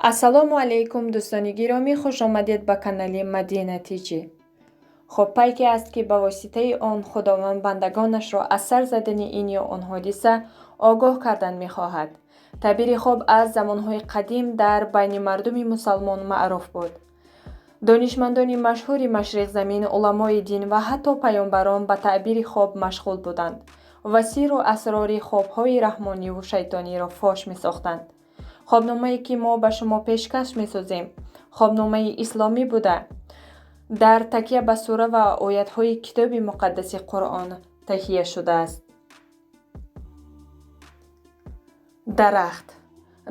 Ассалому алайкум, дӯстони гиромӣ, хуш омадед ба канали Мадина Тиҷи. Хоб пайке аст, ки ба воситаи он Худованд бандагонашро аз сар задани ин ё он ҳодиса огоҳ кардан мехоҳад. Таъбири хоб аз замонҳои қадим дар байни мардуми мусалмон маъруф буд. Донишмандони машҳури машриқзамин, уламои дин ва ҳатто паёмбарон ба таъбири хоб машғул буданд ва сирру асрори хобҳои раҳмониву шайтониро фош месохтанд. Хобномае ки мо ба шумо пешкаш месозем, хобномаи исломӣ буда, дар такя ба сура ва оятҳои китоби муқаддаси Қуръон таҳия шудааст. Дарахт.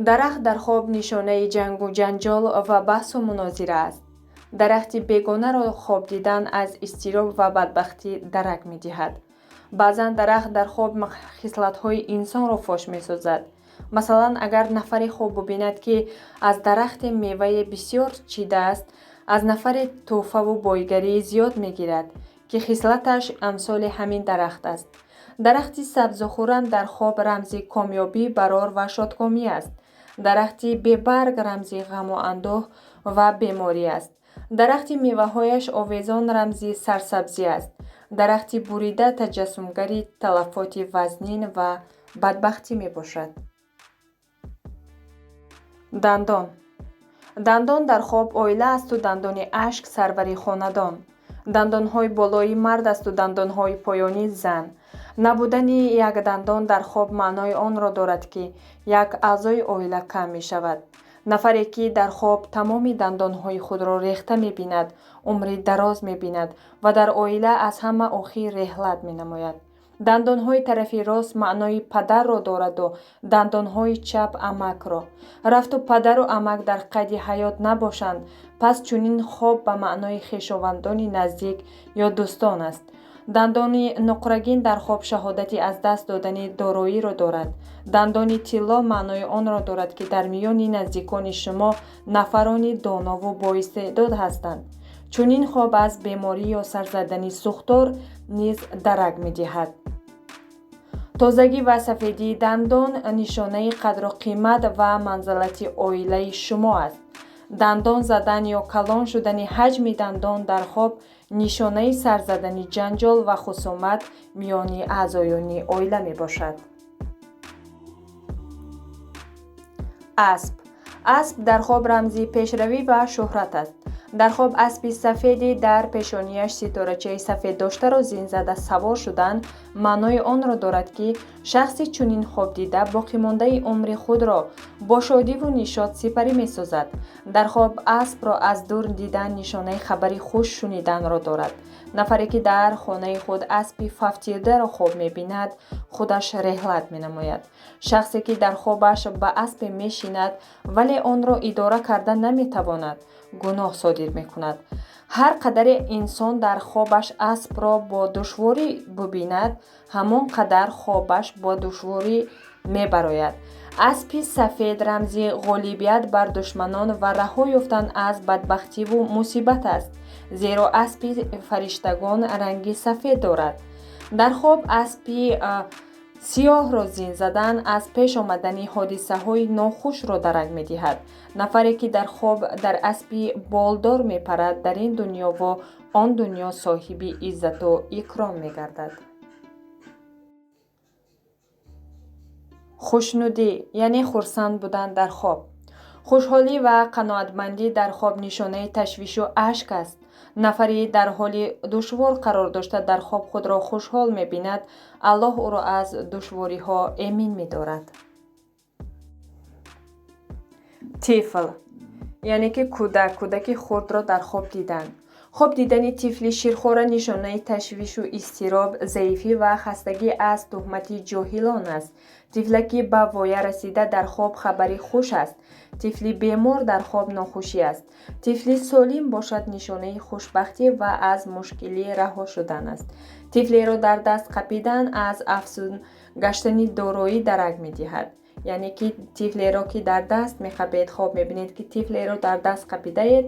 Дарахт дар хоб нишонаи ҷангу ҷанҷол ва баҳсу мунозира аст. Дарахти бегонаро хоб дидан аз изтироб ва бадбахтӣ дарак медиҳад. Баъзан дарахт дар хоб хислатҳои инсонро фош месозад. Масалан, агар нафаре хоб бубинад, ки аз дарахте меваи бисёр чидааст, аз нафаре тӯҳфаву бойгарии зиёд мегирад, ки хислаташ амсоли ҳамин дарахт аст. Дарахти сабзу хуррам дар хоб рамзи комёбӣ, барор ва шодкомӣ аст. Дарахти бебарг рамзи ғаму андӯҳ ва беморӣ аст. Дарахти меваҳояш овезон рамзи сарсабзӣ аст. Дарахти бурида таҷассумгари талафоти вазнин ва бадбахтӣ мебошад. Дандон. Дандон дар хоб оила асту дандони ашк сарвари хонадон. Дандонҳои болоӣ мард асту дандонҳои поёнӣ зан. Набудани як дандон дар хоб маънои онро дорад, ки як аъзои оила кам мешавад. Нафаре ки дар хоб тамоми дандонҳои худро рехта мебинад, умри дароз мебинад ва дар оила аз ҳама охир реҳлат менамояд. Дандонҳои тарафи рост маънои падарро дораду дандонҳои чап амакро. Рафту падару амак дар қайди ҳаёт набошанд, пас чунин хоб ба маънои хешовандони наздик ё дӯстон аст. Дандони нуқрагин дар хоб шаҳодати аз даст додани дороиро дорад. Дандони тилло маънои онро дорад, ки дар миёни наздикони шумо нафарони донову боистеъдод ҳастанд. Чунин хоб аз беморӣ ё сар задани сӯхтор низ дарак медиҳад. Тозагӣ ва сафедии дандон нишонаи қадру қимат ва манзалати оилаи шумо аст. Дандон задан ё калон шудани ҳаҷми дандон дар хоб нишонаи сар задани ҷанҷол ва хусумат миёни аъзоёни оила мебошад. Асп. Асп дар хоб рамзи пешравӣ ва шӯҳрат аст. Дар хоб аспи сафеди дар пешонияш ситорачаи сафед доштаро зин зада савор шудан маънои онро дорад, ки шахси чунин хоб дида боқимондаи умри худро бо шодиву нишот сипарӣ месозад. Дар хоб аспро аз дур дидан нишонаи хабари хуш шуниданро дорад. Нафаре ки дар хонаи худ аспи фавтидаро хоб мебинад, худаш реҳлат менамояд. Шахсе ки дар хобаш ба аспе мешинад, вале онро идора карда наметавонад, гуноҳ содир мекунад. Ҳар қадаре инсон дар хобаш аспро бо душворӣ бубинад, ҳамон қадар хобаш бо душворӣ мебарояд. Аспи сафед рамзи ғолибият бар душманон ва раҳо ёфтан аз бадбахтиву мусибат аст, зеро аспи фариштагон ранги сафед дорад. Дар хоб аспи сиёҳро зин задан аз пеш омадани ҳодисаҳои нохушро дарак медиҳад. Нафаре ки дар хоб дар аспи болдор мепарад, дар ин дунёву он дунё соҳиби иззату икром мегардад. Хушнудӣ, яъне хурсанд будан дар хоб. Хушҳолӣ ва қаноатмандӣ дар хоб нишонаи ташвишу ашк аст. Нафаре дар ҳоли душвор қарор дошта дар хоб худро хушҳол мебинад, Аллоҳ ӯро аз душвориҳо эмин медорад. Тифл, яъне ки кӯдак, кӯдаки хурдро дар хоб дидан. Хоб дидани тифли ширхора нишонаи ташвишу изтироб, заифӣ ва хастагӣ аз туҳмати ҷоҳилон аст. Тифлаки ба воя расида дар хоб хабари хуш аст. Тифли бемор дар хоб нохушӣ аст. Тифли солим бошад нишонаи хушбахтӣ ва аз мушкилӣ раҳо шудан аст. Тифлеро дар даст қапидан аз афзун гаштани дороӣ дарак медиҳад. Яъне ки тифлеро ки дар даст меқапед, хоб мебинед ки тифлеро дар даст қапидаед,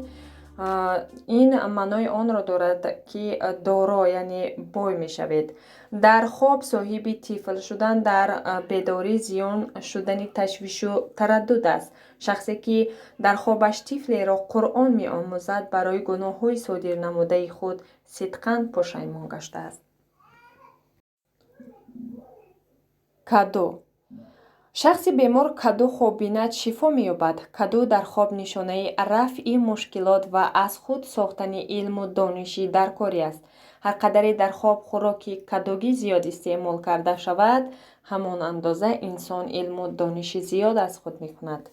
Ин маънои онро дорад, ки доро, яъне бой мешавед. Дар хоб соҳиби тифл шудан дар бедорӣ зиён шудани ташвишу тараддуд аст. Шахсе, ки дар хобаш тифлеро Қуръон меомӯзад, барои гуноҳҳои содир намудаи худ сидқан пушаймон гаштааст. Каду. Шахси бемор каду хоб бинад, шифо меёбад. Каду дар хоб нишонаи рафъи мушкилот ва аз худ сохтани илму дониши даркорӣ аст. Ҳар қадаре дар хоб хӯроки кадугӣ зиёд истеъмол карда шавад, ҳамон андоза инсон илму дониши зиёд аз худ мекунад.